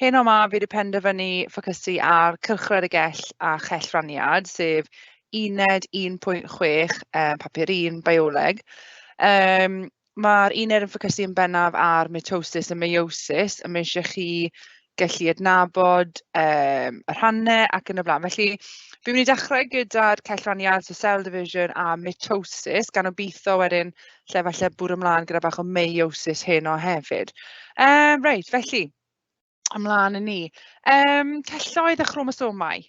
Heno 'ma fi 'di penderfynu ffocysu ar cylchred y gell a chellraniad, sef uned 1.6, papur 1, bioleg. Ma'r uned yn ffocysu yn bennaf ar mitosis a meiosis, a mae eisiau chi gallu adnabod y rhannau ac yn y blaen. Felly, fi'n mynd i dechrau gyda'r cellraniad, so cell division a mitosis, gan obeithio wedyn lle falle bwrw ymlaen gyda bach o meiosis heno hefyd. Reit, felly, ymlaen â ni. Celloedd a chromosomau.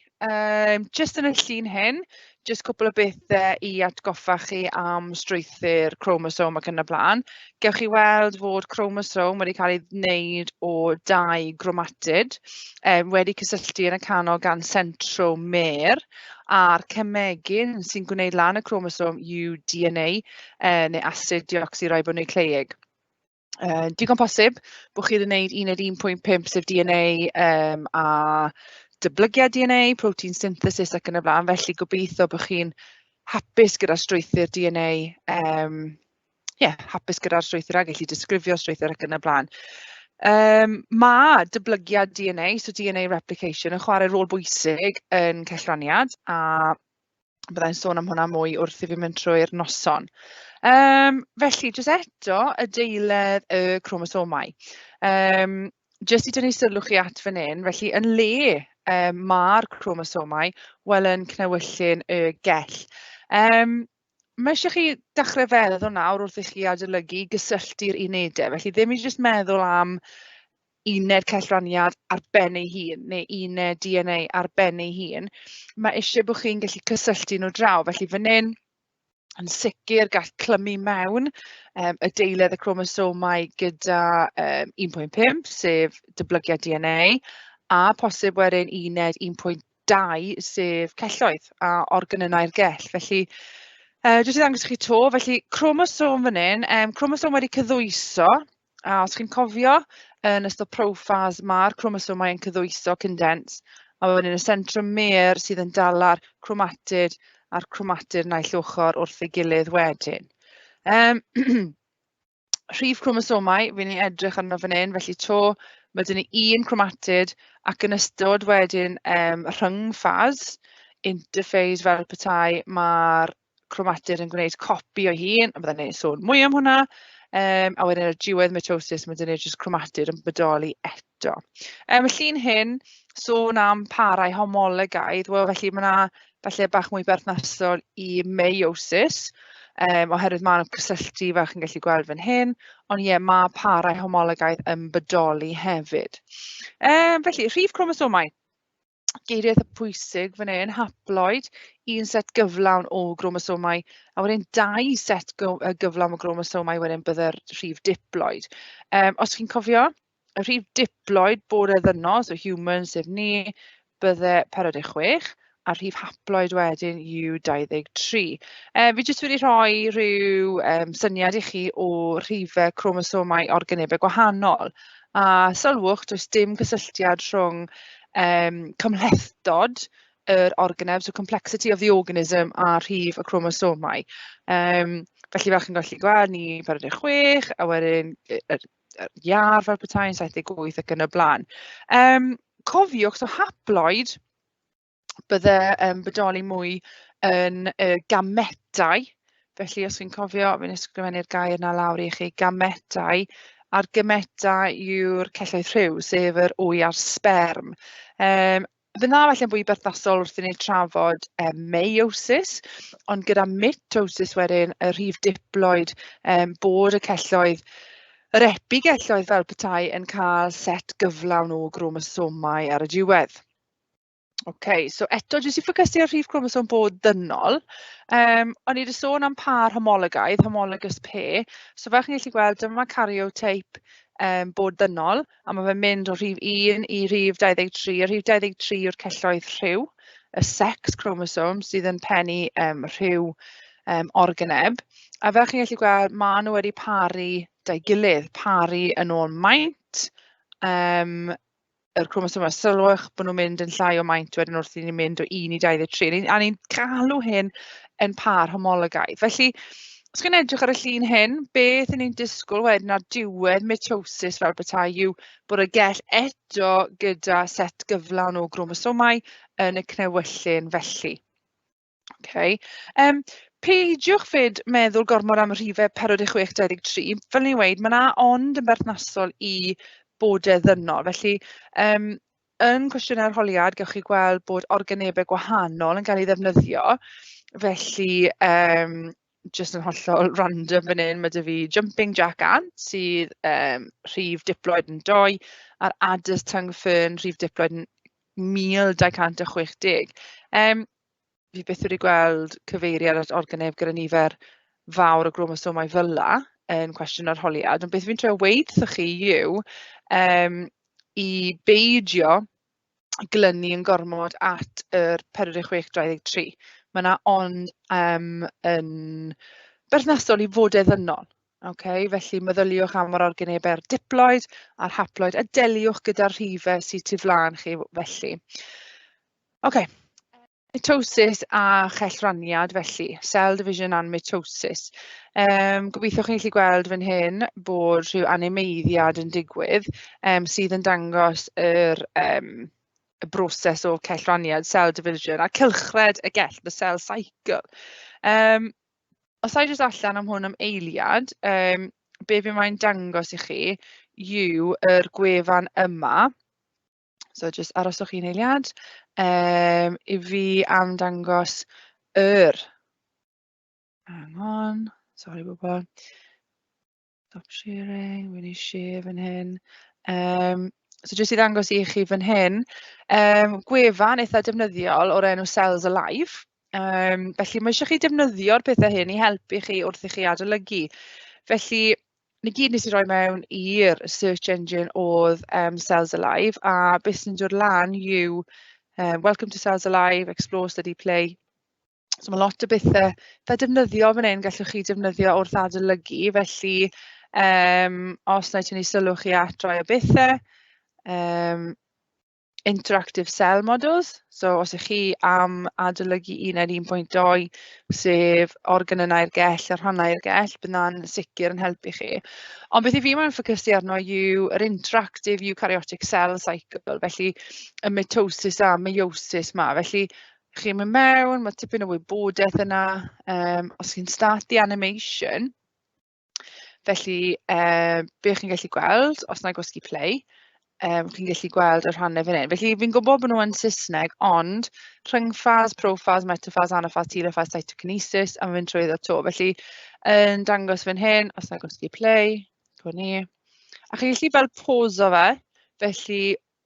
Jyst yn y llun hyn, jyst cwpl o bethau i atgoffa chi am strwythur chromosom ac yn y blaen. Gewch chi weld fod chromosom wedi cael ei wneud o dau gromatid, wedi cysylltu yn y canol gan centromer, a'r cemegyn sy'n gwneud lan y chromosom yw DNA, neu asid deoxyribonucleic. Digon posib bod chi wedi gwneud uned 1.5 sef DNA a dyblygiad DNA, protein synthesis ac yn y blaen, felly gobeithio bod chi'n hapus gyda'r strwythur DNA, yeah, hapus gyda'r strwythur a gallu disgrifio strwythur ac yn y blaen. Ma' dyblygiad DNA, so DNA replication, yn chwarae rôl bwysig yn cellraniad, a byddai'n sôn am hwnna mwy wrth i fi mynd trwy'r noson. Felly, jyst eto, adeiledd y cromosomau. Jyst i dynnu sylw chi at fan hyn, felly yn le ma'r cromosomau, wel yn cnewyllyn y gell. Mae eisiau chi dechrau feddwl nawr wrth i chi adolygu gysylltu'r unedau, felly ddim i jyst meddwl am uned cellraniad ar ben ei hun, neu uned DNA ar ben ei hun. Mae eisiau bod chi'n gallu cysylltu nhw draw. Felly fan hyn, yn sicr gall clymu mewn adeiledd y cromosomau gyda 1.5, sef dyblygiad DNA, a posib wedyn uned 1.2, sef celloedd a organynnau'r gell. Felly, jyst i ddangos i chi 'to, felly cromosom fan hyn, cromosom wedi cyddwyso, a os chi'n cofio, yn ystod prophase ma'r cromosomau yn cyddwyso condense, a wedyn y centromere sydd yn dala'r cromatid a'r cromatid naill ochr wrth ei gilydd wedyn. Rhif cromosomau, fi'n ei edrych arno fan hyn, felly 'to mae 'da ni un cromatid ac yn ystod wedyn rhyngffas, interphase fel petai, ma'r cromatid yn gwneud copi o'i hun, a byddai'n ei sôn mwy am hwnna, a wedyn ar diwedd mitosis mae 'da ni jyst cromatid yn bodoli eto. Y llun hyn, sôn am parau homologaidd, wel felly mae 'na falle bach mwy berthnasol i meiosis, oherwydd maen nhw'n cysylltu fel chi'n gallu gweld fan hyn, ond ie, mae parau homologaidd yn bodoli hefyd. Felly, rhif cromosomau. Geiriau eitha pwysig fan hyn, haploid, un set gyflawn o gromosomau, a wedyn dau set gyflawn o gromosomau wedyn bydde'r rhif diploid. Os chi'n cofio, y rhif diploid bod e ddynol, so human sef ni, bydde 46, a'r rhif haploid wedyn yw 23. Fi jyst wedi rhoi rhyw syniad i chi o rhifau cromosomau organebau gwahanol. A sylwch, does dim cysylltiad rhwng cymhlethdod yr organeb, so complexity of the organism, a rhif y cromosomau. Felly fel chi'n gallu gweld, ni 46, a wedyn yr iar fel petai yn 78 ac yn y blaen. Cofiwch, so haploid, bydde bodoli mwy yn y gametau. Felly os chi'n cofio, fi'n ysgrifennu'r gair 'na lawr i chi, gametau, a'r gametau yw'r celloedd rhyw, sef yr wy a'r sberm. Fydd 'na falle'n fwy berthnasol wrth i ni trafod meiosis, ond gyda mitosis wedyn, y rhif diploid, bod y celloedd, yr epigelloedd fel petai yn cael set gyflawn o gromosomau ar y diwedd. Ok, so eto jyst i ffocysu ar rhif cromosom bod dynol, o'n i wedi sôn am par homologaidd, homologous pair. So fel chi'n gallu gweld, dyma karyotype bod dynol, a mae fe'n mynd o rhif 1 i rhif 23. A rhif 23 yw'r celloedd rhyw, y sex chromosome sydd yn pennu rhyw organeb. A fel chi'n gallu gweld, maen nhw wedi paru 'da'i gilydd, paru yn ôl maint, yr chromosomau. Sylwch bod nhw'n mynd yn llai o maint wedyn wrth i ni mynd o 1 i 23. A ni'n galw hyn yn par homologaidd. Felly, Os chi'n edrych ar y llun hyn, beth 'y ni'n disgwyl wedyn ar diwedd mitosis fel petai yw bod y gell eto gyda set gyflawn o gromosomau yn y cnewyllyn felly. Okay. Peidiwch fyd meddwl gormod am y rhifau 46, 23. Fel ni'n weud, mae 'na ond yn berthnasol i bodau ddynol. Felly, yn cwestiynau arholiad, gewch chi gweld bod organebau gwahanol yn cael ei ddefnyddio. Felly, jyst yn hollol random fan hyn, mae 'da fi Jumping Jack Ant sydd rhif diploid yn 2, a'r Adder's Tongue Fern rhif diploid yn 1260. Fi byth wedi gweld cyfeiriad at organeb gyda nifer fawr o gromosomau fel 'na yn cwestiwn arholiad, ond beth fi'n trio weud wrthoch chi yw i beidio glynu yn gormod at yr 46, 23. Mae 'na ond yn berthnasol i fodau ddynol. Okay? Felly meddyliwch am yr organebau'r diploid a'r haploid a deliwch gyda'r rhifau sydd tu flaen chi felly. Okay. Mitosis a chellraniad felly, cell division and mitosis. Gobeithio chi'n gallu gweld fan hyn bod rhyw animeiddiad yn digwydd sydd yn dangos y broses o cellraniad, cell division, a cylchred y gell, the cell cycle. Os ai jyst allan am hwn am eiliad, be fi moyn dangos i chi yw yr gwefan yma. So jyst aroswch un eiliad. I fi am dangos yr... Hang on, sorry bobl. Stop sharing, we need share fan hyn. So jyst i ddangos i chi fan hyn, gwefan eitha defnyddiol o'r enw Cells Alive. Felly mae eisiau chi defnyddio'r pethau hyn i helpu chi wrth i chi adolygu. Felly, 'na gyd wnes i roi mewn i'r search engine oedd Cells Alive, a beth sy'n dod lan yw Welcome to Cells Alive, Explore, Study, Play. So mae lot o bethau eitha defnyddiol fan hyn gallwch chi defnyddio wrth adolygu. Felly, os wna i tynnu sylw chi at rai o bethau, interactive cell models. So os ych chi am adolygu uned 1.2, sef organennau'r gell a rhannau'r gell, bydd 'na'n sicr yn helpu chi. Ond beth i fi moyn ffocysu arno yw yr interactive eukaryotic cell cycle, felly y mitosis a meiosis 'ma. Felly chi'n mynd mewn, mae tipyn o wybodaeth yna. Os chi'n start the animation, felly be chi'n gallu gweld, os wna i gwasgu play, chi'n gallu gweld y rhannau fan hyn. Felly fi'n gwybod bod nhw yn Saesneg, ond rhyngphase, prophase, metaphase, anaphase, telophase, cytokinesis, a mynd trwyddo 'to. Felly yn dangos fan hyn, os wna i gwasgu play, co ni. A chi'n gallu fel pauso fe, felly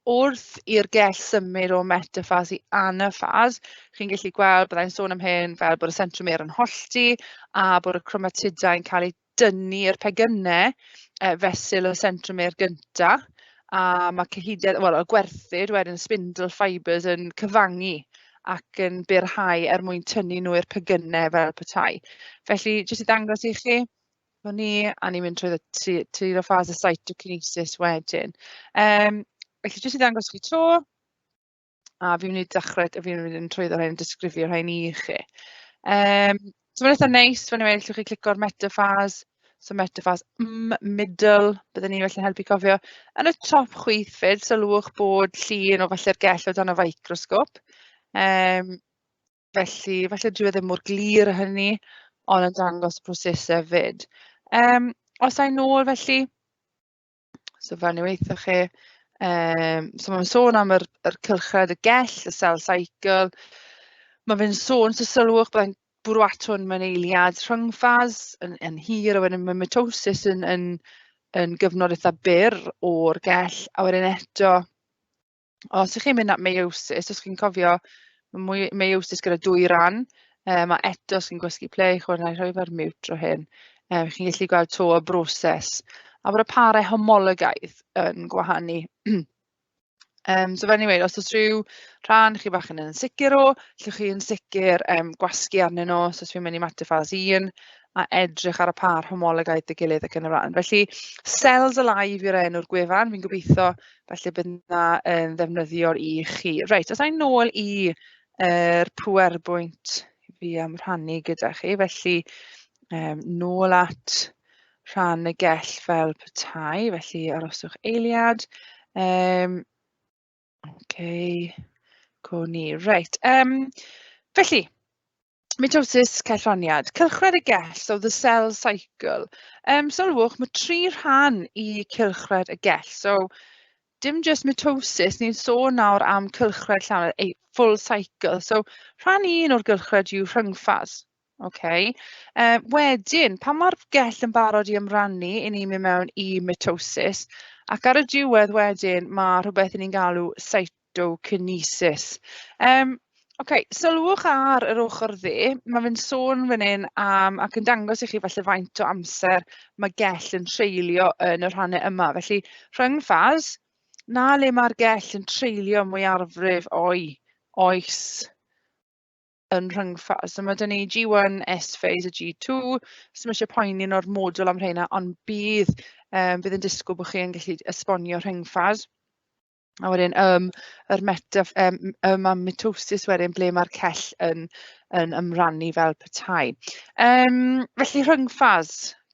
wrth i'r gell symud o metaphase i anaphase, chi'n gallu gweld, byddai'n sôn am hyn fel bod y centromere yn hollti a bod y chromatidau'n cael eu dynnu i'r pegynau fesul y centromere gynta, a mae cyhydedd, wel, y gwerthyd wedyn spindle fibres yn cyfangu ac yn byrhau er mwyn tynnu nhw i'r pegynau fel petai. Felly, jyst i ddangos i chi, Fo ni, a ni'n mynd trwy telophase y cytokinesis wedyn. Felly, jyst i ddangos chi 'to, a fi'n mynd i dechrau, fi'n mynd yn trwyddo rhain, disgrifio rhain i chi. So mae'n eitha neis, fel ni'n allwch chi clico'r metaphase, so metaphase M, middle, byddwn ni felly'n helpu cofio. Yn y top chwith fyd, sylwch bod llun o falle'r gell o dan y microscope. Felly, falle dyw e ddim mor glir â hynny, ond yn dangos y prosesau 'fyd. Os ai nôl felly, so fel ni weithoch chi, so mae'n sôn am yr cylchred y gell, y cell cycle. Mae fe'n sôn, so sylwch, byddai'n bwrw at hwn mewn eiliad rhyngphase yn hir, a wedyn mae mitosis yn gyfnod eitha byr o'r gell, a wedyn eto, os ych chi'n mynd at meiosis, os chi'n cofio, mae mwy meiosis gyda dwy ran, a eto os chi'n gwasgu play, chwarae, wna i rhoi fe ar mute tro hyn, chi'n gallu gweld to y broses, a bod y parau homologaidd yn gwahanu. So fel ni'n weud, os oes rhyw rhan chi bach yn ansicr o, allwch chi yn sicr gwasgu arnyn nhw. So os fi'n mynd i metaphase 1 a edrych ar y par homologaidd dy gilydd ac yn y blaen. Felly, Cells Alive yw'r enw'r gwefan. Fi'n gobeithio felly bydd 'na yn ddefnyddiol i chi. Reit, os ai'n nôl i yr PowerPoint fi am rhannu gyda chi. Felly, Nôl at rhan y gell fel petai, felly aroswch eiliad. Okay, co ni. Reit, felly, mitosis, cellraniad. Cylchred y gell, so the cell cycle. Sylwch, mae tri rhan i cylchred y gell. So, dim just mitosis, ni'n sôn nawr am cylchred llawn, a full cycle. So, rhan un o'r gylchred yw rhyngffas. Okay. Wedyn, pan mae'r gell yn barod i ymrannu, i ni'n mynd mewn i mitosis, ac ar y diwedd wedyn mae rhywbeth i ni'n galw cytokinesis. Okay, sylwch ar yr ochr dde, mae fe'n sôn fan hyn am, ac yn dangos i chi falle faint o amser mae gell yn treulio yn y rhannau yma. Felly, rhyngffas, na le mae'r gell yn treulio mwyafrif o'i oes yn rhyngffas. So mae 'da ni G1, S phase a G2. Sdim eisiau poeni yn ormodol am rheina, ond bydd yn disgwyl bod chi yn gallu esbonio rhyngffas. A wedyn yr meta, ma' mitosis wedyn ble mae'r cell yn ymrannu fel petai. Felly rhyngffas,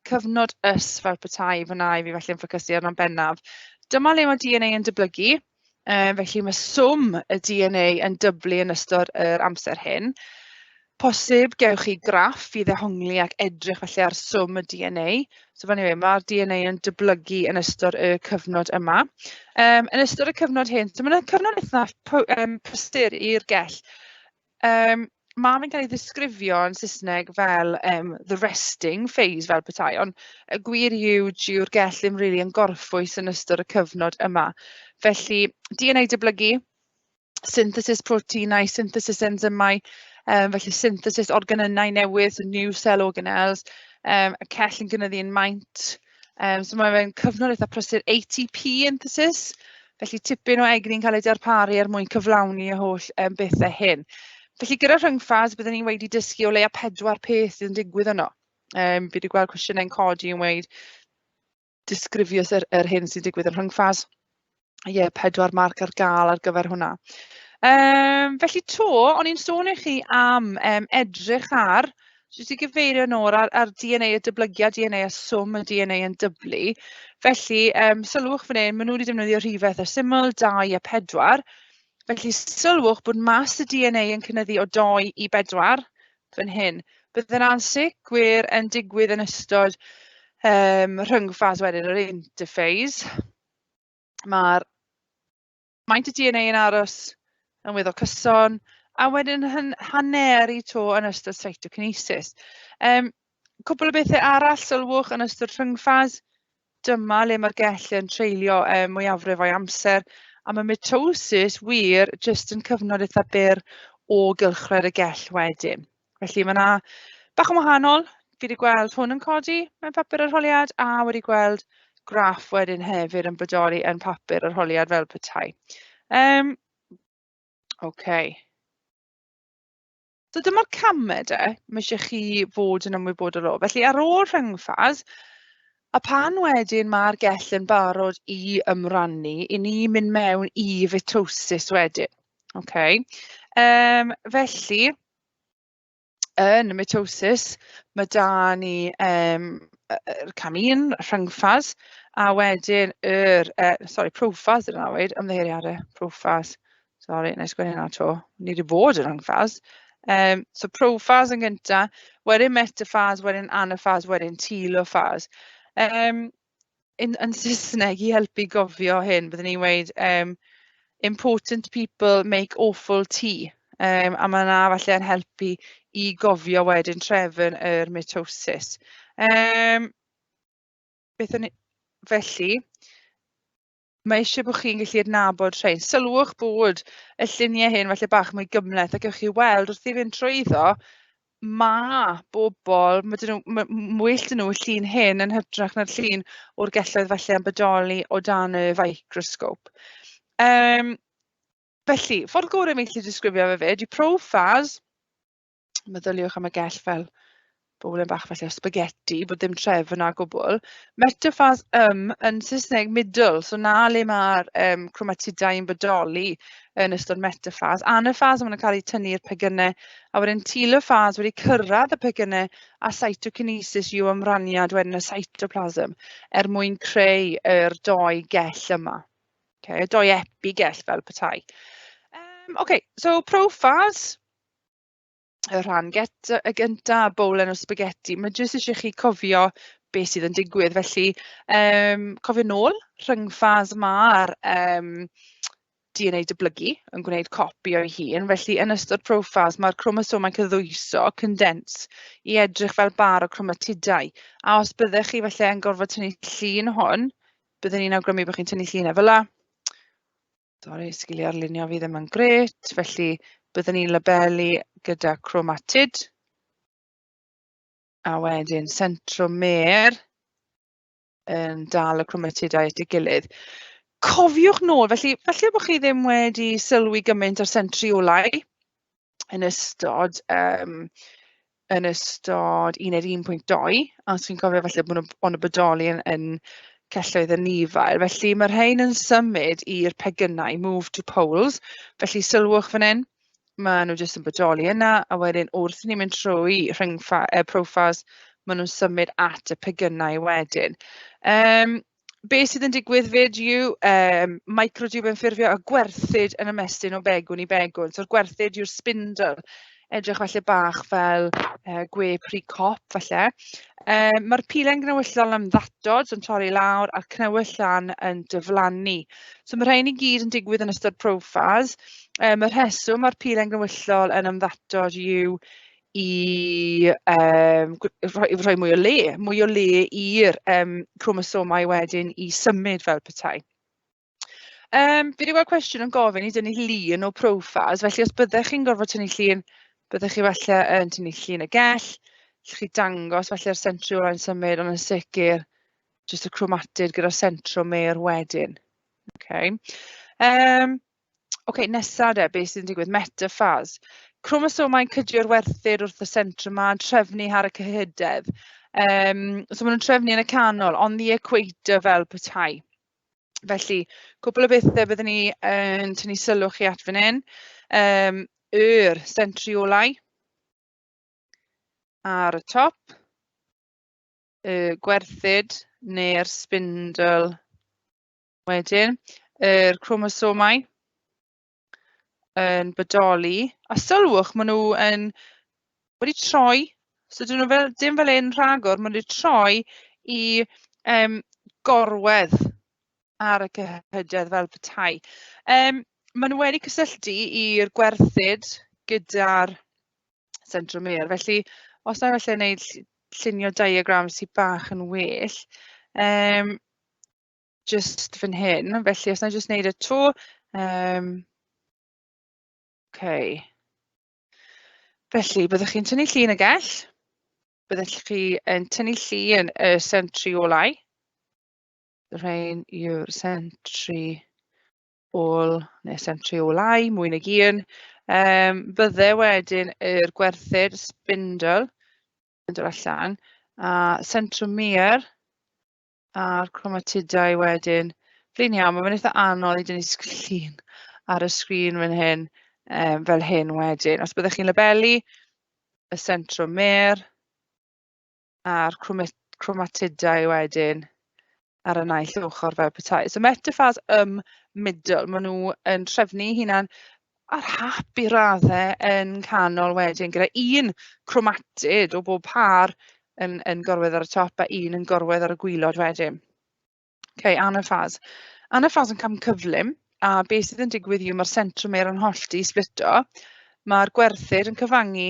cyfnod ys fel petai fyna i fi felly yn ffocysu arno'n bennaf. Dyma le mae DNA yn dyblygu. Felly mae swm y DNA yn dyblu yn ystod yr amser hyn. Posib gewch chi graff i ddehongli ac edrych felly ar swm y DNA. So fan hyn, mae'r DNA yn dyblygu yn ystod y cyfnod yma. Yn ystod y cyfnod hyn, so mae'n cyfnod eitha prysur i'r gell. Mae fe'n cael ei ddisgrifio yn Saesneg fel the resting phase fel petai, ond y gwir yw dyw'r gell ddim rili yn gorffwys yn ystod y cyfnod yma. Felly DNA dyblygu, synthesis proteinau, synthesis enzymau, felly synthesis organennau newydd, so new cell organelles, y cell yn gynyddu yn maint. So mae fe'n cyfnod eitha prysur, ATP synthesis, felly tipyn o egni'n cael ei darparu er mwyn cyflawni y holl bethau hyn. Felly gyda rhyngffas, byddwn ni'n wedi dysgu o leia 4 peth sydd yn digwydd yno. Fi wedi gweld cwestiynau'n codi yn weud, disgrifio yr hyn sy'n digwydd yn rhyngffas. Ie, yeah, 4 marc ar gael ar gyfer hwnna. Felly to, o'n i'n sôn i chi am edrych ar, jyst i gyfeirio nôl ar DNA, y dyblygiad DNA a swm y DNA yn dyblu. Felly, sylwch fan hyn, maen nhw wedi defnyddio rhifau eitha syml, 2 a 4. Felly, sylwch bod mas y DNA yn cynyddu o 2 i 4 fan hyn. Bydd yn ansicr yn digwydd yn ystod rhyngffas wedyn, yr interphase. Mae'r maint y DNA yn aros yn weddol cyson, a wedyn haneru to yn ystod cytokinesis. Cwpl o bethau arall sylwch yn ystod rhyngffas, dyma le mae'r gell yn treulio mwyafrif o'i amser, a mae mitosis wir jyst yn cyfnod eitha byr o gylchred y gell wedyn. Felly mae yna bach yn wahanol, fi wedi gweld hwn yn codi mewn papur arholiad a wedi gweld graff wedyn hefyd yn bodoli yn papur arholiad fel petai. Okay. So dyma'r camau de, mae eisiau chi fod yn ymwybodol o. Felly ar ôl rhyngffas, a pan wedyn mae'r gell yn barod i ymrannu, i ni mynd mewn i fitosis wedyn. Okay. Felly, yn mitosis, mae da ni yr cam 1, rhyngffas, a wedyn yr, sorry, prophase yna weud, ymddiheuriadau, prophase. Sorry, na i sgwennu hynna to. Ni wedi bod yn rhyngffas. So prophase yn gynta, wedyn metaphase, wedyn anaphase, wedyn telophase. Yn Saesneg, i helpu gofio hyn, byddwn ni'n weud, important people make awful tea. A mae yna falle yn helpu i gofio wedyn trefn yr mitosis. Beth o'n i, felly, mae eisiau bod chi'n gallu adnabod rhain. Sylwch bod y lluniau hyn falle bach mwy gymhleth, a gewch chi weld wrth i fynd trwyddo, ma' bobl, ma' 'dyn nhw, well 'dyn nhw y llun hyn yn hytrach na'r llun o'r gelloedd falle yn bodoli o dan y microscope. Felly, ffordd gorau i mi allu disgrifio fe fyd yw prophase. Meddyliwch am y gell fel Bowlen bach falle o spaghetti, bod ddim trefn yna o gwbl. Metaphase yn Saesneg middle, so na le mae'r chromatidau yn bodoli yn ystod metaphase. Anaphase, maen nhw'n cael eu tynnu i'r pegynau, a wedyn telophase wedi cyrraedd y pegynau a cytokinesis yw ymraniad wedyn y cytoplasm er mwyn creu yr doi gell yma. Okay, y doi epigell fel petai. Okay, so prophase, y rhan get, y gynta, bowlen o spaghetti. Mae jyst eisiau chi cofio beth sydd yn digwydd. Felly, cofio nôl, rhyngffas mae'r DNA dyblygu yn gwneud copi o'i hun. Felly, yn ystod prophase, mae'r chromosomau'n cyddwyso, condense, i edrych fel bar o chromatidau. A os byddech chi felly yn gorfod tynnu llun hwn, byddwn ni'n awgrymu bod chi'n tynnu llun efo la. Sori, sgiliau arlunio fi ddim yn grêt, felly byddwn ni'n labelu gyda chromatid. A wedyn centromere yn dal y chromatidau at ei gilydd. Cofiwch nôl, felly falle bod chi ddim wedi sylwi gymaint ar centriolau yn ystod, yn ystod uned 1.2, a os chi'n cofio falle bod nhw ond yn bodoli yn celloedd anifail. Felly mae'r rhain yn symud i'r pegynau, move to poles. Felly sylwch fan hyn, maen nhw jyst yn bodoli yna, a wedyn wrth i ni mynd trwy prophase, maen nhw'n symud at y pegynau wedyn. Be sydd yn digwydd fyd yw microtube yn ffurfio a gwerthyd yn ymestyn o begwn i begwn. So'r gwerthyd yw'r spindle, edrych falle bach fel gwe pry cop falle. Mae'r pilen gnewyllol am ddatod, so'n torri lawr, a'r cnewyllan yn diflannu. So mae rhain i gyd yn digwydd yn ystod prophase. Y rheswm mae'r pilen gnewyllol yn ymddatod yw i rhoi mwy o le i'r chromosomau wedyn i symud fel petai. Fi wedi gweld cwestiwn yn gofyn i dynnu llun o prophase, felly os byddech chi'n gorfod tynnu llun, byddech chi falle yn tynnu llun y gell, allwch chi dangos falle'r centriolau'n symud, ond yn sicr jyst y chromatid gyda'r centromere wedyn. Okay. Okay, nesa de, beth sydd yn digwydd? Metaphase. Chromosomau'n cydio'r werthyd wrth y centroma yn trefnu ar y cyhydedd. So maen nhw'n trefnu yn y canol, on the equator fel petai. Felly, cwpl o bethau byddwn ni yn tynnu sylw chi at fan hyn. Yr centriolau ar y top, y gwerthyd neu'r spindle wedyn, yr chromosomau yn bodoli. A sylwch, maen nhw yn wedi troi, so dyn nhw fel, dim fel un rhagor, maen nhw wedi troi i gorwedd ar y cyhydedd fel petai. Maen nhw wedi cysylltu i'r gwerthyd gyda'r centromere. Felly, os na i falle wneud llunio diagram sydd bach yn well, just fan hyn. Felly, os na i just wneud y to, okay. Felly, byddwch chi'n tynnu llun y gell, byddwch chi yn tynnu llun y centriolau. Rhain yw'r centriol neu centriolau, mwy nag un. Bydde wedyn yr gwerthyd spindle yn dod allan, a centromere a'r chromatidau wedyn. Flin iawn, mae'n eitha anodd i dynnu llun ar y sgrin fan hyn, fel hyn wedyn. Os byddwch chi'n labelu y centromere a'r chromatidau wedyn ar y naill ochr fel petai. So metaphase ym middle, maen nhw yn trefnu eu hunan ar hap i raddau yn canol wedyn, gyda un chromatid o bob par yn gorwedd ar y top a un yn gorwedd ar y gwaelod wedyn. Okay, anaphase. Anaphase yn cam cyflym, a beth sydd yn digwydd yw mae'r centromere yn hollti splito, mae'r gwerthyd yn cyfangu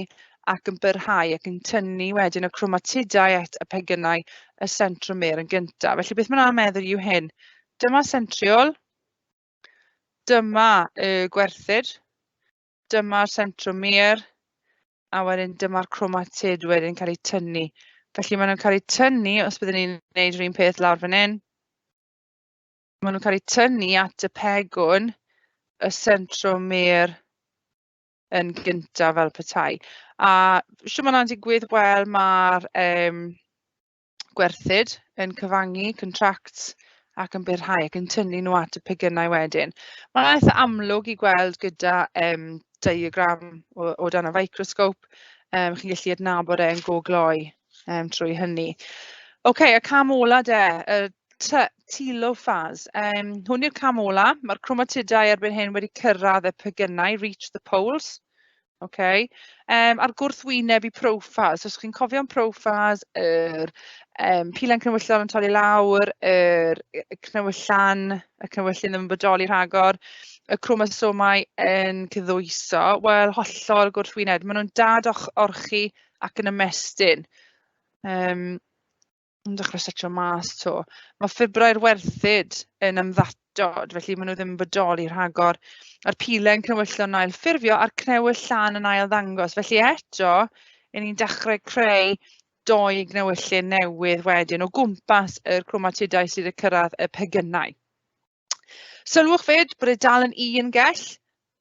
ac yn byrhau ac yn tynnu wedyn y chromatidau at y pegynau y centromere yn gyntaf. Felly beth mae'n meddwl yw hyn. Dyma centriol, dyma y gwerthyd, dyma'r centromere, a wedyn dyma'r chromatid wedyn cael eu tynnu. Felly maen nhw'n cael eu tynnu, os byddwn ni'n gwneud yr un peth lawr fan hyn, maen nhw'n cael eu tynnu at y pegwn, y centromere yn gyntaf fel petai. A shwt ma' hwnna'n digwydd? Wel, ma'r gwerthyd yn cyfangu, contracts, ac yn byrhau ac yn tynnu nhw at y pegynau wedyn. Mae'n eitha amlwg i gweld gyda diagram o dan y microscope. Chi'n gallu adnabod e yn go gloi trwy hynny. Oce, y cam ola de, y telophase. Hwn yw'r cam ola. Mae'r chromatidau erbyn hyn wedi cyrraedd y pegynau, reach the poles. Okay. A'r gwrthwyneb i prophase. Os chi'n cofio am prophase, yr pilen cnewyllon yn torri lawr, yr cnewyllan, y cnewyllyn ddim yn bodoli rhagor, y chromosomau yn cyddwyso, wel, hollol gwrthwyneb. Maen nhw'n dad orchi ac yn ymestyn. Yn dechrau setio mas 'to. Mae ffibrau'r werthyd yn ymddatod, felly maen nhw ddim yn bodoli rhagor. A'r pilen cnewyllon yn ail ffurfio a'r cnewyll llan yn ail ddangos. Felly eto, 'y ni'n dechrau creu doi gnewyllyn newydd wedyn o gwmpas yr chromatidau sydd wedi cyrraedd y pegynau. Sylwch fyd bod e dal yn un gell,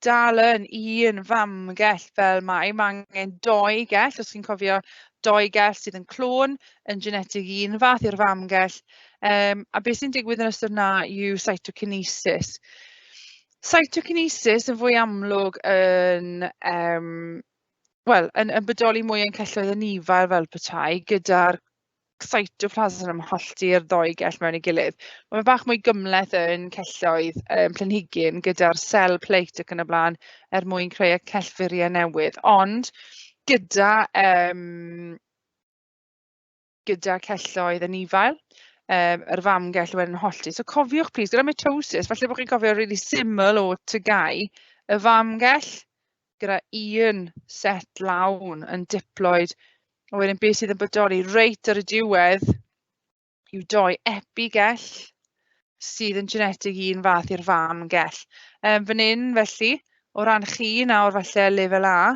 dal yn un famgell fel mai. Mae angen doi gell, os chi'n cofio doi gell sydd yn clôn, yn genetig un fath i'r famgell. A beth sy'n digwydd yn ystod na yw cytokinesis. Cytokinesis yn fwy amlwg yn, wel, yn bodoli mwy yn celloedd anifail fel petai, gyda'r cytoplasm yn hollti'r ddou gell mewn ei gilydd. Mae fe bach mwy gymhleth yn celloedd planhigyn gyda'r cell plate ac yn y blaen er mwyn creu y cellfuriau newydd. Ond gyda celloedd anifail, yr famgell wedyn yn hollti. So cofiwch plîs, gyda mitosis, falle bod chi'n cofio rili syml o TGAU, y famgell gyda un set lawn yn diploid, a wedyn beth sydd yn bodoli reit ar y diwedd yw doi epigell sydd yn genetig un fath i'r fam gell. Fan hyn, felly, o ran chi nawr falle lefel A,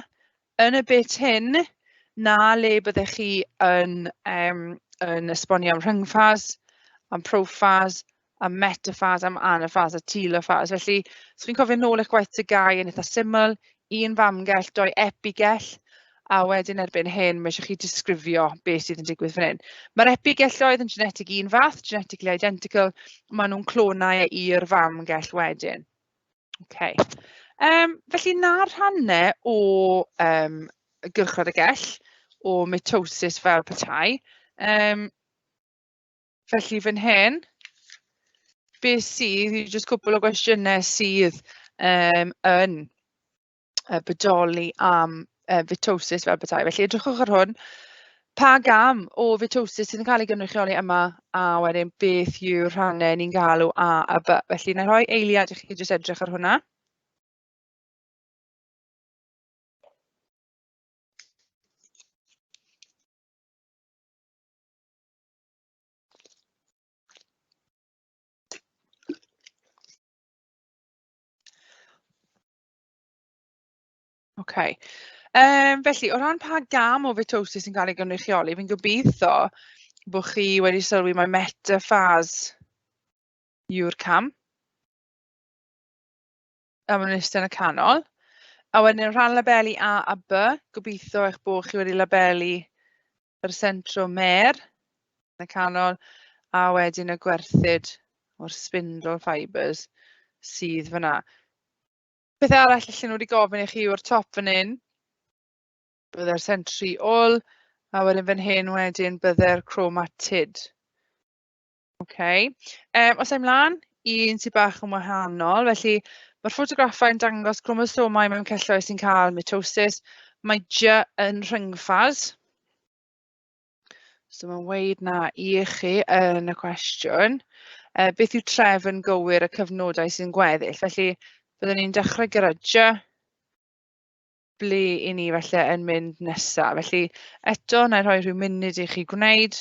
yn y bit hyn, na le byddech chi yn esbonio am rhyngffas, am proffas, am metaphase, am anaphase a telophase. Felly, os chi'n cofio nôl eich gwaith TGAU yn eitha syml, un famgell, doi epigell, a wedyn erbyn hyn mae eisiau chi disgrifio beth sydd yn digwydd fan hyn. Mae'r epigelloedd yn genetig un fath, genetically identical, maen nhw'n clonau i'r famgell wedyn. Okay. Felly na'r rhannau o gylchred y gell, o mitosis fel petai. Felly fan hyn, beth sydd, yw jyst cwpl o gwestiynau sydd yn bodoli am fitosis fel petai. Felly edrychwch ar hwn. Pa gam o fitosis sydd yn cael ei gynrychioli yma, a wedyn beth yw'r rhannau ni'n galw A a B. Felly wna i rhoi eiliad i chi jyst edrych ar hwnna. Okay. Felly, o ran pa gam o fitosis sy'n cael ei gynrychioli, fi'n gobeithio bod chi wedi sylwi mai metaphase yw'r cam. A maen nhw'n eistedd yn y canol. A wedyn rhan labelu A a B, gobeithio eich bod chi wedi labelu yr centromere yn y canol, a wedyn y gwerthyd o'r spindle fibres sydd fyna. Peth arall allan nhw wedi gofyn i chi yw'r top fan hyn, bydde'r centriole, a wedyn fan hyn wedyn bydde'r chromatid. Okay. Os ai mlaen, un sydd bach yn wahanol, felly mae'r ffotograffau yn dangos chromosomau mewn celloedd sy'n cael mitosis. Mae J yn rhyngffas. So mae'n weud na i chi yn y cwestiwn. Beth yw trefn gywir y cyfnodau sy'n gweddill? Felly byddwn ni'n dechrau gyda J, ble i ni felly yn mynd nesaf. Felly eto, na i rhoi rhyw munud i chi gwneud.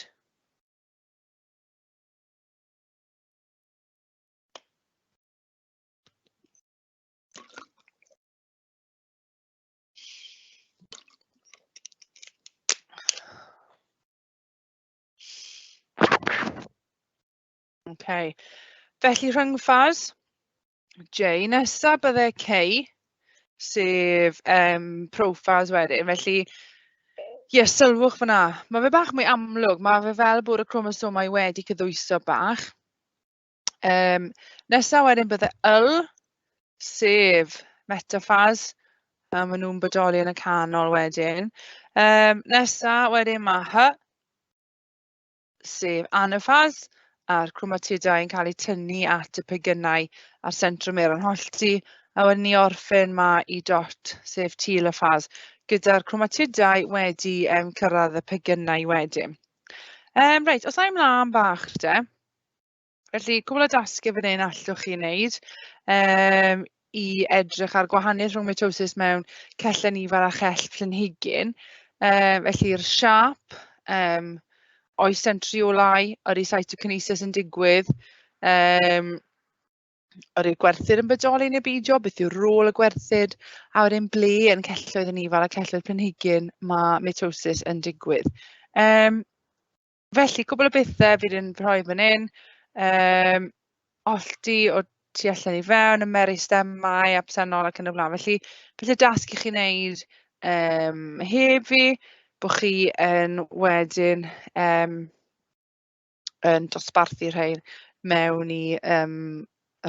Okay. Felly rhyngffas, J, nesa bydde K. sef prophase wedyn. Felly, ie, sylwch fyna. Mae fe bach mwy amlwg. Mae fe fel bod y chromosomau wedi cyddwyso bach. Nesa wedyn bydde yl, sef metaphase, a maen nhw'n bodoli yn y canol wedyn. Nesa wedyn mae hy, sef anaphase, a'r chromatidau yn cael eu tynnu at y pegynau a'r centromere yn hollti, a wedyn ni orffen mae i dot, sef telophase, gyda'r chromatidau wedi cyrraedd y pegynau wedyn. Reit, os ai mlaen bach te, felly cwbl o dasgau fan hyn allwch chi wneud i edrych ar gwahaniaeth rhwng mitosis mewn cellau nifer a chell planhigyn. Felly'r siâp, oes centriolau, ydy cytokinesis yn digwydd, ydy'r gwerthyr yn bodoli neu beidio, beth yw rôl y gwerthyd, a wedyn ble yn celloedd y nifer a celloedd planhigyn mae mitosis yn digwydd. Felly, cwbl o bethau fi wedi'n rhoi fan hyn. Hollti o tu allan i fewn, y meristemau absennol ac yn y blaen. Felly, felly dasg i chi wneud heb fi, bod chi yn wedyn yn dosbarthu rhain mewn i y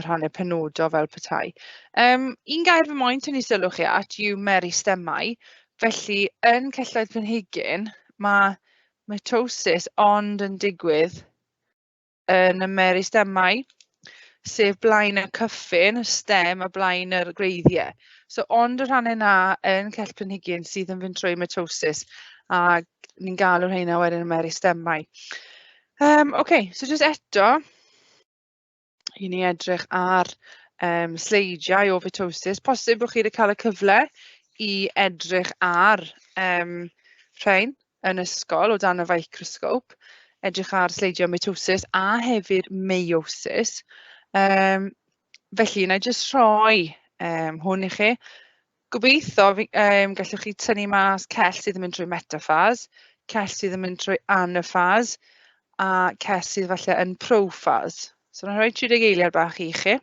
rhannau penodol fel petai. Un gair fy moyn tynnu sylw chi at yw meristemau. Felly, yn celloedd planhigyn, mae mitosis ond yn digwydd yn y meristemau, sef blaen y cyffin, y stem a blaen yr gwreiddiau. So, ond y rhannau na yn cell planhigyn sydd yn fynd trwy mitosis, a ni'n galw rheina wedyn y meristemau. Okay, so jyst eto, i ni edrych ar sleidiau o fitosis. Posib bod chi wedi cael y cyfle i edrych ar rhain yn ysgol o dan y microscope, edrych ar sleidiau mitosis a hefyd meiosis. Felly, wna i jyst rhoi hwn i chi. Gobeithio gallwch chi tynnu mas cell sydd yn mynd trwy metaphase, cell sydd yn mynd trwy anaphase, a cell sydd falle yn prophase. So, wna i rhoi 30 eiliad bach i chi.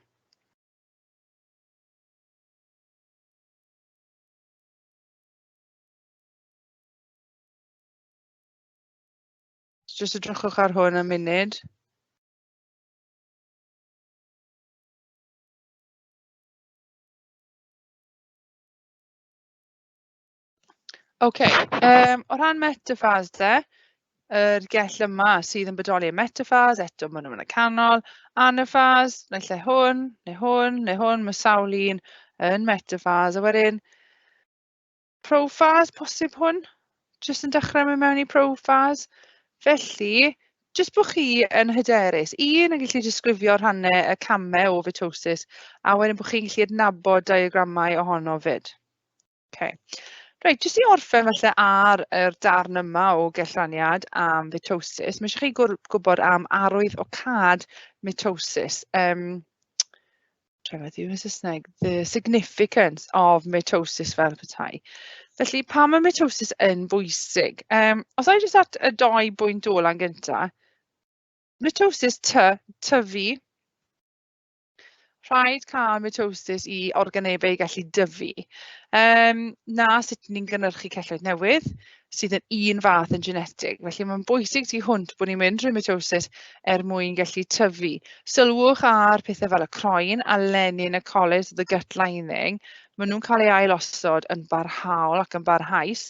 Jyst edrychwch ar hwn am munud. Oce, o ran metaphase de, yr gell yma sydd yn bodoli yn metaphase, eto maen nhw yn y canol, anaphase, naill ai hwn, neu hwn, neu hwn, mae sawl un yn metaphase, a wedyn prophase, posib hwn, jyst yn dechrau mynd mewn i prophase. Felly, jyst bod chi yn hyderus, un yn gallu disgrifio rhannau y camau o fitosis, a wedyn bod chi'n gallu adnabod diagramau ohono fyd. Okay. Reit, jyst i orffen falle ar yr darn yma o gellraniad am fitosis, mae eisiau chi gwybod am arwyddocâd mitosis. Beth yw yn Saesneg? The significance of mitosis fel petai. Felly, pam mae mitosis yn bwysig? Os ai jyst at y doi bwynt ola'n gynta, mitosis tyfu, rhaid cael mitosis i organebau i gallu dyfu. Na sut ni'n gynhyrchu celloedd newydd sydd yn un fath yn genetig. Felly mae'n bwysig tu hwnt bod ni'n mynd trwy mitosis er mwyn gallu tyfu. Sylwch ar pethau fel y croen a lenyn y colus, the gut lining, maen nhw'n cael ei ailosod yn barhaol ac yn barhaus,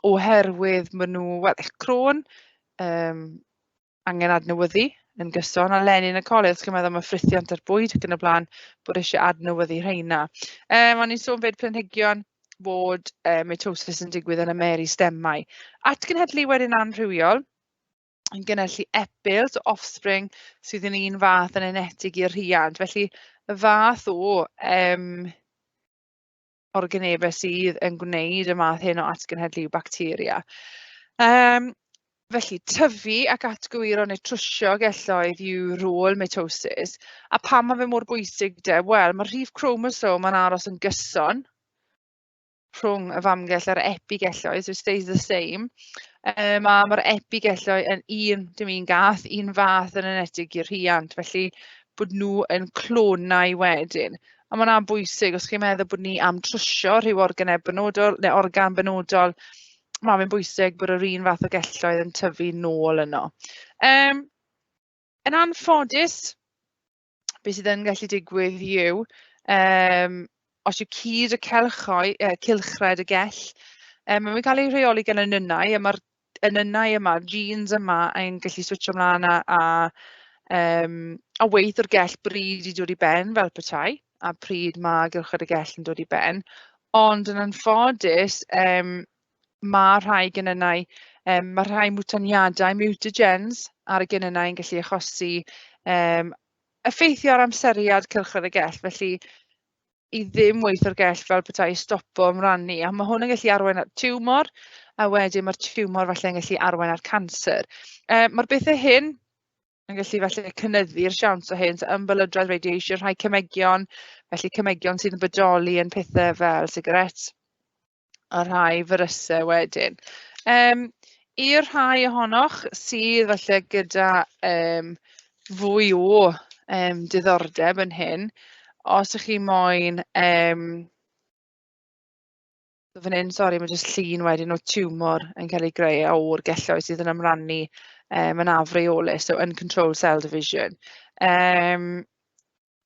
oherwydd maen nhw, wel, eich croen, angen adnewyddu yn gyson, a lenyn y colur, os chi'n meddwl am y ffrithiant a'r bwyd ac yn y blaen, bod eisiau adnewyddu rheina. O'n i'n sôn fyd planhigion bod mitosis yn digwydd yn y meristemau. Atgenhedlu wedyn anrhywiol, yn gynellu epil, so offspring, sydd yn un fath yn enetig i'r rhiant. Felly, y fath o organebau sydd yn gwneud y math hyn o atgenhedlu yw bacteria. Felly, tyfu ac atgywiro neu trwsio gelloedd yw rôl mitosis. A pam mae fe mor bwysig de? Wel, mae'r rhif chromosom yn aros yn gyson rhwng y famgell a'r epigelloedd, so it stays the same. A mae'r epigelloedd yn un, dim un gath, un fath yn enetig i'r rhiant, felly bod nhw yn clonau wedyn. A mae hwnna'n bwysig os chi'n meddwl bod ni am trwsio rhyw organeb benodol neu organ benodol, mae fe'n bwysig bod yr un fath o gelloedd yn tyfu nôl yno. Yn anffodus, beth sydd yn gallu digwydd yw, os yw cyd y celchoi, cylchred y gell, mae'n cael ei rheoli gan y nynnau, a mae'r enynnau yma, genes yma, yn gallu switsio mlaen a weith o'r gell bryd i dod i ben fel petai, a pryd mae gylchred y gell yn dod i ben. Ond yn anffodus, mae rhai genynnau, mae rhai mwtaniadau, mutagens, ar y genynnau yn gallu achosi effeithio ar amseriad cylchred y gell. Felly, i ddim weithio'r gell fel petai i stopo ymrannu. A mae hwn yn gallu arwain at tiwmor, a wedyn mae'r tiwmor falle yn gallu arwain at canser. Mae'r bethau hyn yn gallu falle cynyddu'r siawns o hyn, so ymbelydredd radiation, rhai cemegion, felly cemegion sydd yn bodoli yn pethau fel sigaret, a rhai fyrysau wedyn. I'r rhai ohonoch sydd falle gyda fwy o diddordeb yn hyn, os ych chi moyn, fan hyn, sori, mae jyst llun wedyn o tiwmor yn cael ei greu o'r gelloedd sydd yn ymrannu yn afreolus, so uncontrolled cell division.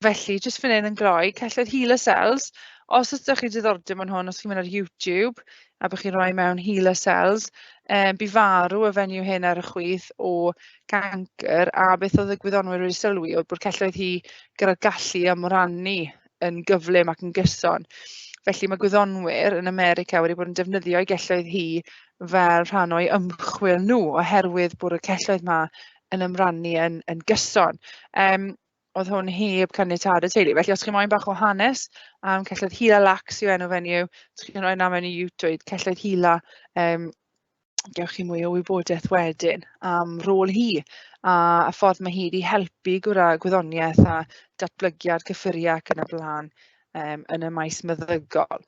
Felly, jyst fan hyn yn gloi, celloedd HeLa cells. Os oes ydych chi diddordeb mewn hwn, os chi'n mynd ar YouTube a bod chi'n rhoi mewn HeLa cells, bu farw y fenyw hyn ar y chwith o gancr, a beth oedd y gwyddonwyr wedi sylwi oedd bod celloedd hi gyda'r gallu ymrannu yn gyflym ac yn gyson. Felly mae gwyddonwyr yn America wedi bod yn defnyddio eu gelloedd hi fel rhan o'i ymchwil nhw, oherwydd bod y celloedd yma yn ymrannu yn gyson. Oedd hwn heb caniatâd y teulu. Felly os chi moyn bach o hanes am celloedd HeLa Lacks yw enw fenyw, os chi'n rhoi na mewn i YouTube, celloedd HeLa, gewch chi mwy o wybodaeth wedyn am rôl hi a ffordd mae hi wedi helpu gyda gwyddoniaeth a datblygiad cyffuriau ac yn y blaen yn y maes meddygol.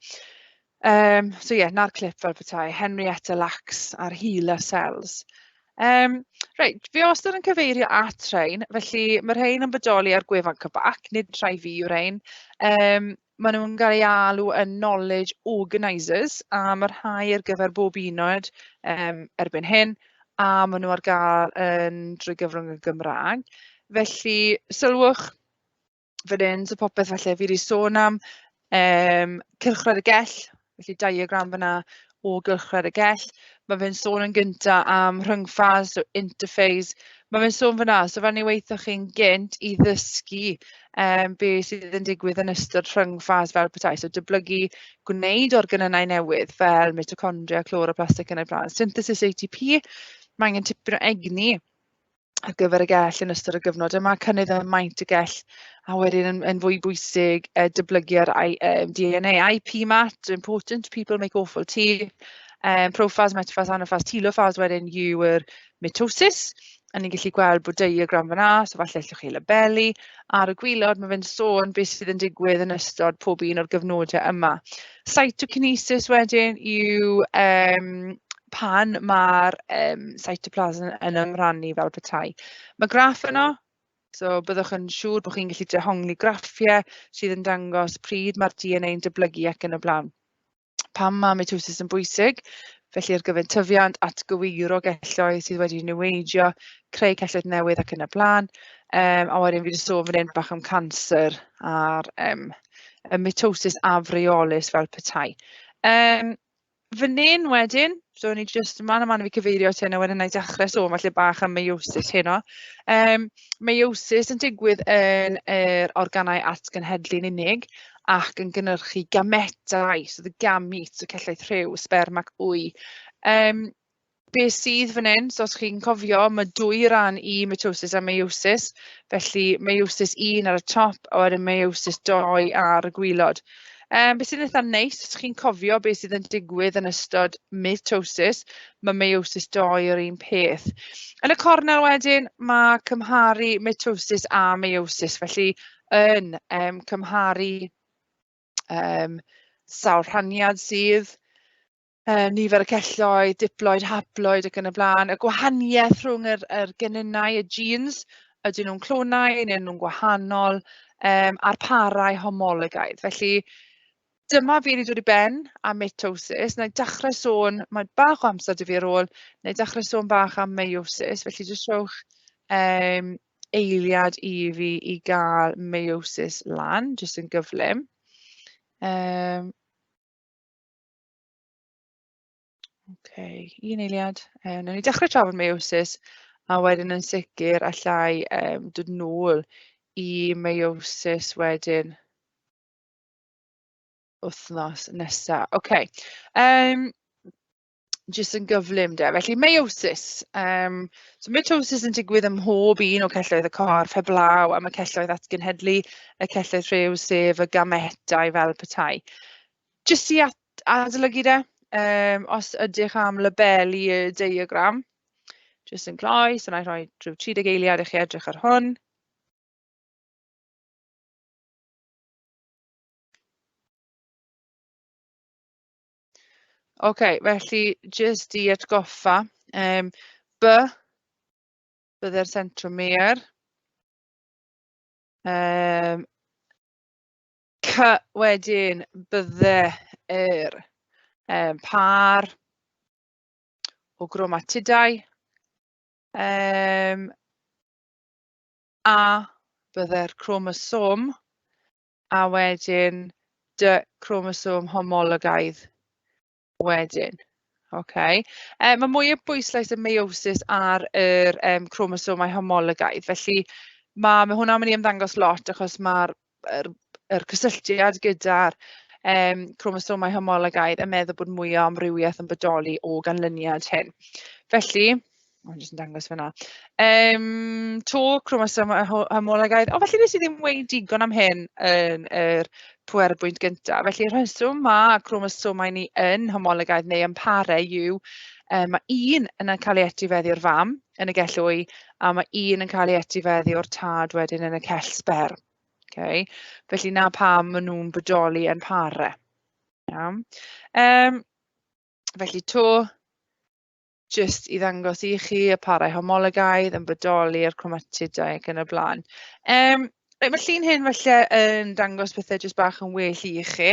So ie, yeah, na'r clip fel petai, Henrietta Lacks a'r HeLa cells. Reit, fi wastad yn cyfeirio at rhain, felly mae rhain yn bodoli ar gwefan CBAC, nid rhai fi yw rhain. Maen nhw'n cael ei alw yn knowledge organisers, a mae rhai ar gyfer bob uned erbyn hyn, a maen nhw ar gael yn drwy gyfrwng y Gymraeg. Felly, sylwch fan hyn, so popeth falle fi wedi sôn am, cylchred y gell, felly diagram fyna o gylchred y gell. Mae fe'n sôn yn gynta am rhyngffas, so interphase. Mae fe'n sôn fyna, so fel ni weithoch chi'n gynt i ddysgu be sydd yn digwydd yn ystod rhyngffas fel petai. So dyblygu gwneud organennau newydd fel mitochondria, chloroplast ac yn y blaen. Synthesis ATP, mae angen tipyn o egni ar gyfer y gell yn ystod y gyfnod yma, cynnydd ym maint y gell, a wedyn yn fwy bwysig, dyblygu'r DNA. IP-MAT, important, people make awful tea. Prophase, metaphase, anaphase, telophase wedyn yw'r mitosis. A ni'n gallu gweld bod diagram fan'na, so falle allwch chi labelu. Ar y gwylod, mae fe'n sôn beth sydd yn digwydd yn ystod pob un o'r gyfnodau yma. Cytokinesis wedyn yw pan mae'r cytoplasm yn ymrannu fel petai. Mae graff yno, so byddwch yn siŵr bod chi'n gallu dehongli graffiau sydd yn dangos pryd mae'r DNA yn dyblygu ac yn y blaen. Pam mae mitosis yn bwysig? Felly ar gyfer tyfiant, atgyweiro gelloedd sydd wedi niweidio, creu celloedd newydd ac yn y blaen. A wedyn fi wedi sôn fan hyn bach am canser a'r y mitosis afreolus fel petai. Fan hyn wedyn, so o'n i jyst man a man i fi cyfeirio at hyn, a wedyn na i dechrau sôn falle bach am meiosis heno. Meiosis yn digwydd yn yr organau atgenhedlu'n unig ac yn gynhyrchu gametau, so the gametes, so celloedd rhyw, sberm ac wy. Be sydd fan hyn, so os chi'n cofio, mae dwy ran i mitosis a meiosis, felly meiosis 1 ar y top a wedyn meiosis 2 ar y gwylod. Be sy'n eitha neis, os chi'n cofio beth sydd yn digwydd yn ystod mitosis, mae meiosis 2 yr un peth. Yn y cornel wedyn, mae cymharu mitosis a meiosis, felly yn cymharu sawl rhaniad sydd, nifer y celloedd, diploid, haploid ac yn y blaen, y gwahaniaeth rhwng yr genynnau, y genes, ydyn nhw'n clonau neu nhw'n gwahanol, a'r parau homologaidd. Felly, dyma fi wedi dod i ben am mitosis. Na i dechrau sôn, mae bach o amser 'da fi ar ôl, na i dechrau sôn bach am meiosis. Felly jyst rhowch eiliad i fi i gael meiosis lan, jyst yn gyflym. Okay, un eiliad. Nawn ni dechrau trafod meiosis, a wedyn yn sicr allai dod nôl i meiosis wedyn wythnos nesa. Okay. Jyst yn gyflym de. Felly meiosis. So mitosis yn digwydd ym mhob un o celloedd y corff heblaw am y celloedd atgenhedlu, y celloedd rhyw, sef y gametau fel petai. Jyst i adolygu de, os ydych am labelu y diagram, jyst yn gloi, so na i rhoi rhyw 30 eiliad i chi edrych ar hwn. Ok, felly jyst i atgoffa, B, bydde'r centromere. C wedyn bydde yr par o gromatidau. A bydde'r cromosom, a wedyn dy cromosom homologaidd wedyn. Okay. Mae mwy o bwyslais y meiosis ar yr cromosomau homologaidd, felly mae hwnna'n mynd i ymddangos lot achos mae'r yr cysylltiad gyda'r cromosomau homologaidd yn meddwl bod mwy o amrywiaeth yn bodoli o ganlyniad hyn. Felly, mae'n jyst yn dangos fyna. To cromosomau homologaidd. O, felly nes i ddim weud digon am hyn yn yr pwerbwynt gyntaf. Felly, rheswm mae cromosomau ni yn homologaidd neu yn pare yw, mae un yn cael ei etifeddu o'r fam yn y gell wy, a mae un yn cael ei etifeddu o'r tad wedyn yn y cell sberm. Okay. Felly na pam maen nhw'n bodoli yn pare. Iawn. Felly to, jyst i ddangos i chi y parau homologaidd yn bodoli a'r cromatidau ac yn y blaen. Reit, mae llun hyn falle yn dangos pethau jyst bach yn well i chi.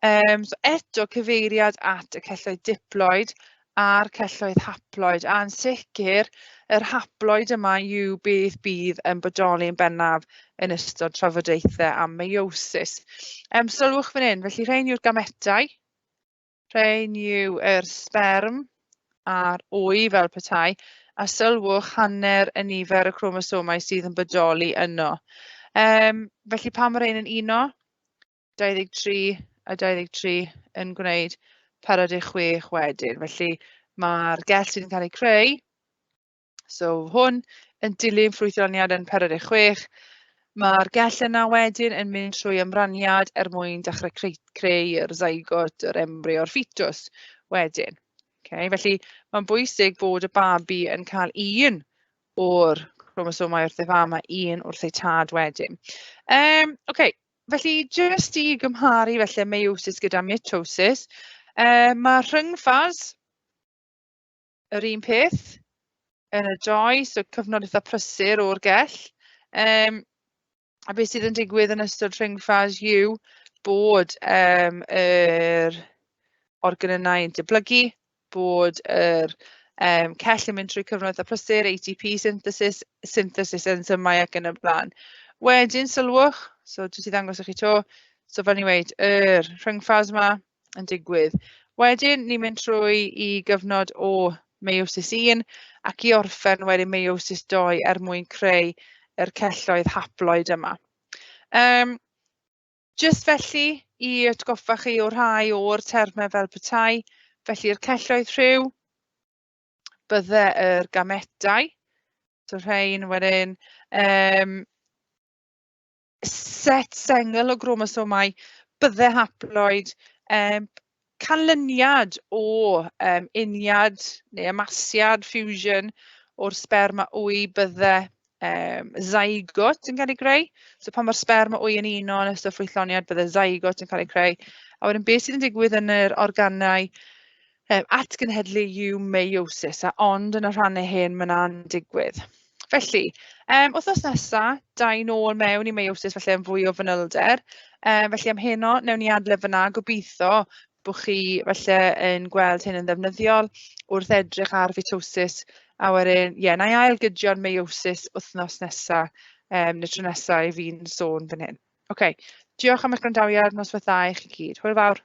So eto cyfeiriad at y celloedd diploid a'r celloedd haploid, a yn sicr yr haploid yma yw beth bydd yn bodoli yn bennaf yn ystod trafodaethau am meiosis. Sylwch fan hyn, felly rhain yw'r gametau, rhain yw yr sberm a'r wy fel petai, a sylwch hanner y nifer y cromosomau sydd yn bodoli yno. Felly pan mae rhain yn uno, 23 a 23 yn gwneud 46 wedyn. Felly mae'r gell sydd yn cael ei creu, so hwn yn dilyn ffrwythloniad yn 46, mae'r gell yna wedyn yn mynd trwy ymraniad er mwyn dechrau creu yr zygote, yr embryo, yr ffetws wedyn. Okay, felly mae'n bwysig bod y babi yn cael un o'r cromosomau wrth ei fam a un wrth ei tad wedyn. Okay, felly jyst i gymharu felly meiosis gyda mitosis, mae rhyngffas yr un peth yn y doi, so cyfnod eitha prysur o'r gell. A beth sydd yn digwydd yn ystod rhyngffas yw bod yr organennau yn dyblygu, bod yr cell yn mynd trwy cyfnod eitha prysur, ATP synthesis, synthesis enzymau ac yn y blaen. Wedyn sylwch, so jyst i ddangos i chi to, so fel ni'n weud, yr rhyngffas yma yn digwydd. Wedyn ni'n mynd trwy i gyfnod o meiosis 1 ac i orffen wedyn meiosis 2 er mwyn creu yr celloedd haploid yma. Jyst felly i atgoffa chi o rhai o'r termau fel petai, felly'r celloedd rhyw, bydde yr gametau, so rhain wedyn, set sengl o gromosomau, bydde haploid, canlyniad o uniad neu ymasiad, fusion, o'r sberm a wy bydde zygote yn cael ei greu. So pan mae'r sberm a wy yn uno yn ystod ffrwythloniad, bydde zygote yn cael ei creu. A wedyn beth sydd yn digwydd yn yr organau atgenhedlu yw meiosis, a ond yn y rhannau hyn mae yna'n digwydd. Felly, wythnos nesa, da i nôl mewn i meiosis falle yn fwy o fanylder. Felly am heno, wnawn ni adle fyna. Gobeithio bod chi falle yn gweld hyn yn ddefnyddiol wrth edrych ar fitosis. A wedyn, ie, na i ailgydio'r meiosis wythnos nesa, neu tro nesa i fi'n sôn fan hyn. Oce, diolch am eich gwrandawiad, noswaith dda i chi gyd. Hwyl fawr.